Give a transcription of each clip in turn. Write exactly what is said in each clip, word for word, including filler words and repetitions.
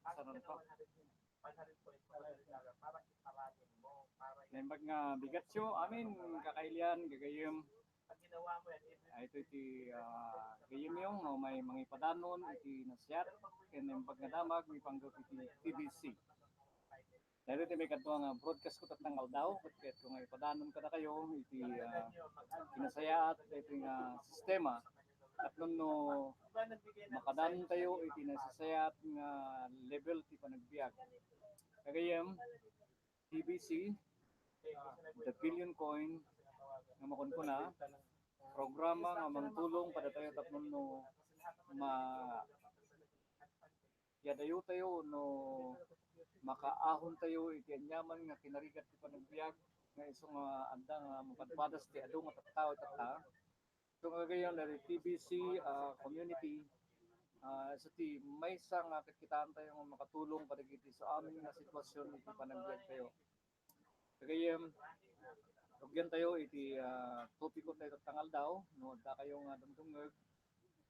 Saan pa? Naimbag nga bigatyo, amin, kakailian, gagayem. Ay, ito iti, ah, gayemyo, no, may mangipadanon, iti nasiat, ken naimbag nga damag, mipanggaw iti T B C. Daytoy ti maikadua nga broadcast ko tatta nga aldaw, ket kayatko nga ipadanon kadakayo iti, ah, kinasayaat daytoy nga sistema. Tapno no makadanon tayo iti nasasayaat nga level ti panagbiag. Gagayem, T B C, the Billion Coin, nga makunkuna, programa nga mangtulong kadatayo tapno no ma-, yadayo tayo no makaahon tayo iti aniaman nga kinarigat ti panagbiag nga isu nga adda nga mapadpadas ti adu nga tattao itatta. So, nga gayam dagiti T B C, ah, community, ah, isu ti maysa nga kitkitaentayo nga makatulong kadagiti su amin nga sitwasyon iti panagbiagtayo. Gagayem, rugiantayo iti, ah, topiko tayo tatta nga aldaw, no, adda kayo nga dumdumngeg,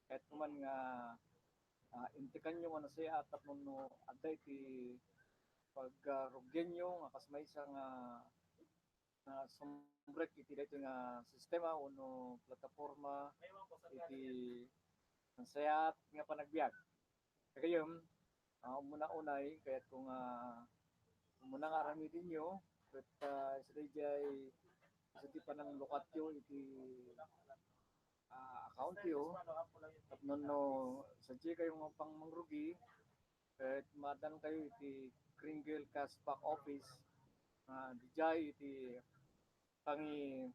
kayatko man nga, ah, intekanyo nga nasayaat tapno no adda iti pagrugianyo nga kas maysa nga nga sumrek iti daytoy nga sistema wenno plataporma iti nasayaat nga panagbiag. Gagayem, ah, umuna unay, kayatko nga umuna nga aramidenyo, ket, ah, isu daydiay, isu ti pananglukatyo iti, ah, accountyo, tapno no sadiay kayo nga pangmangrugi, ket maaddaan kayo iti Kringle Cashback Office, ah, didiay iti pangi-,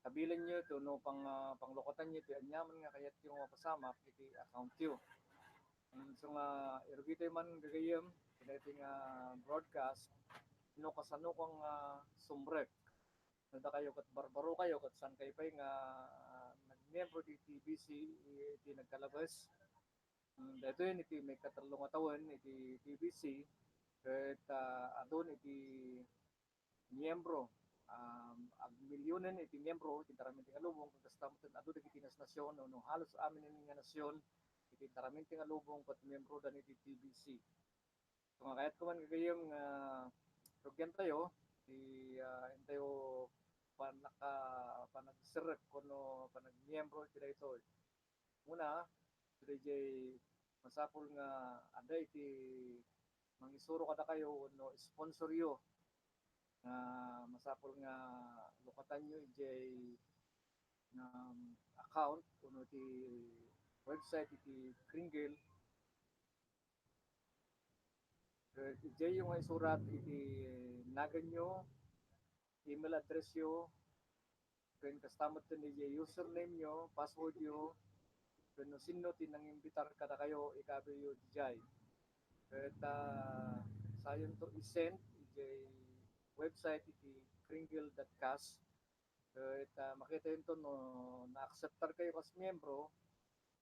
kabilanyo iti no pang-, ah, panglukatanyo iti aniaman nga kayatyo nga mapasamak iti accountyo. Mm, so nga, irugitayo man gagayem, kadaytoy nga broadcast, no kasano ka nga sumrek. No adda kayo ket barbaro kayo, ket saan kayo pay nga, ah, nagmiyembro iti T B C, iti nagkalabes. Mm, daytoy iti maikatello nga tawen iti T B C, ket, ah, adun iti miyembro, um, agmilionen iti miyembro iti intaraminte nga lubong, ket kasta met adu dagiti nasnasion, no, no halos amin nga nasion iti intaraminte nga lubong ket miyembroda iti T B C. So, nga kayatko man gagayem nga rugiantayo, ti, ah, intayo panaka-, panagserrek wenno panagmiyembro iti daytoy. Una, daydiay masapul nga adda iti mangisuro kadakayo wenno sponsoryo nga masapul nga lukatanyo idiay, um, account wenno iti website iti Kringle. Eh, idiayyo nga isurat iti naganyo, email address yo, ken kasta met ken idiay username yo, password yo, ken no sinno ti nangimbitar kadakayo, ikabilyo idiay. Ket, ah, sayon to i-send idiay website iti kringle dot cash. Ket, ah, makitayo to no na-acceptar kayo kas miyembro,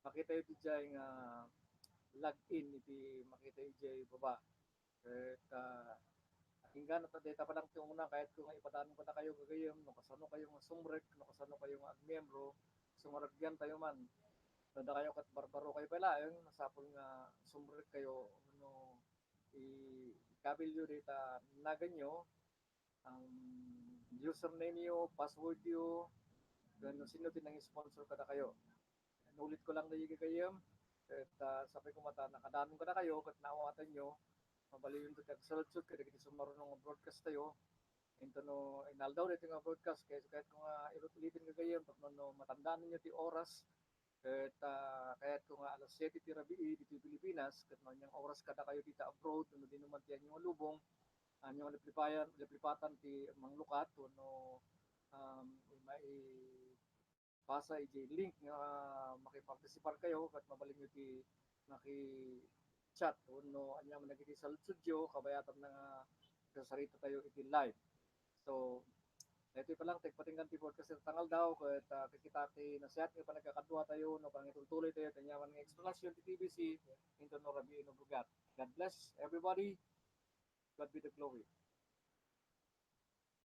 makitayo ti diay nga log in iti makita idiay baba. Ket, ah, inggana ta dayta pa lang ti umuna, kayatko nga ipadanon kadakayo gagayem, no kasano kayo nga sumrek, no kasano kayo nga agmiyembro, so nga rugiantayo man. No adda kayo ket barbaro kayo pay laeng, masapul nga sumrek kayo no i-, ikabilyo dayta naganyo, ang username yo, password yo, ken no sinno ti nang-sponsor kadakayo. Inulit ko lang daydi gagayem, ket, ah, sapay koma ta nakadanon kadakayo, ket naawatanyo, mabalinenyo ti agsaludsod kadagiti sumaruno nga broadcast tayo. Inton no inaldaw daytoy nga broadcast, kayatko nga ilut-uliten gagayem, tapno no matandaanyo ti oras, ket, ah, kayatko nga alas siete ti rabii ditoy Pilipinas, ket no aniang oras kadakayo dita abroad, no diyo man ti aniayo nga lubong, aniayo nga liplipayan, liplipatan ti manglukat, wenno, um, maipasa idiay link nga makipartisipar kayo, ket mabalinyo ti maki-chat, wenno aniaman dagiti saludsodyo, kabayatan nga sarsarita tayo iti live. So, daytoy pa lang, ti agpatinggan ti broadcast iti tangaldaw, ket, ah, kakita ti nasiat nga panagkakadua tayo, no, pangitultuloy tayo, ti aniaman nga explanation ti T B C, inton no rabii no bugat. God bless everybody. God be the glory.